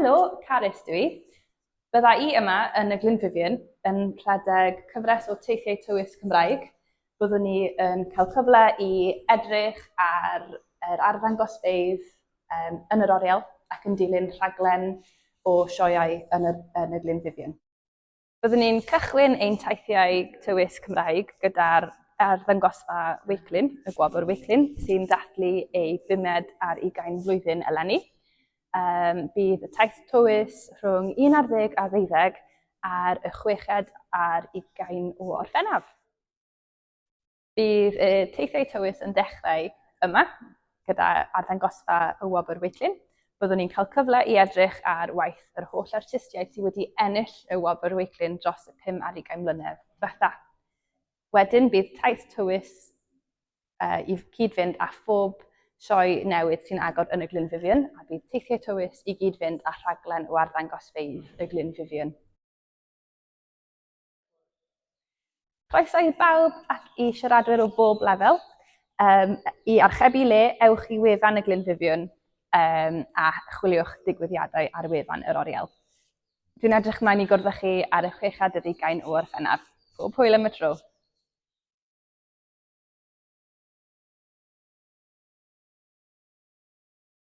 Helo, Carys dw i. Bydda i yma yn y Glynn Vivian yn rhedeg cyfres o teithiau tywys Cymraeg. Byddwn ni yn cael cyfle i edrych ar yr arddangosfeydd um, yn yr oriel ac yn dilyn rhaglen o sioeau yn y, yn y Glynn Vivian. Byddwn ni'n cychwyn ein teithiau tywys Cymraeg gyda'r arddangosfa Wakelin, y Gwobr Wakelin, sy'n dathlu ei bumed ar ugain flwyddyn eleni. Um, bydd y taith tywys rhwng 11 a 12 ar y chweched ar ugain o Orffennaf. Bydd y teithiau tywys yn dechrau yma, gyda arddangosfa y Wobr Wakelin. Byddwn ni'n cael cyfle i edrych ar waith yr holl artistiaid sydd wedi ennill y Wobr Wakelin dros y 25 mlynedd diwetha. Wedyn bydd taith tywys uh, i cyd-fynd â phob sioe newydd sy'n agor yn y Glynn Vivian, a bydd teithiau tywys i gyd-fynd â rhaglen o arddangosfeydd y Glynn Vivian. Croeso i bawb ac i siaradwyr o bob lefel. Um, I archebu le, ewch i wefan y Glynn Vivian um, a chwiliwch digwyddiadau ar wefan yr oriel. Dwi'n edrych mlaen i gwrdd â chi ar y chweched ar ugain o Orffennaf. Pob hwyl am y tro.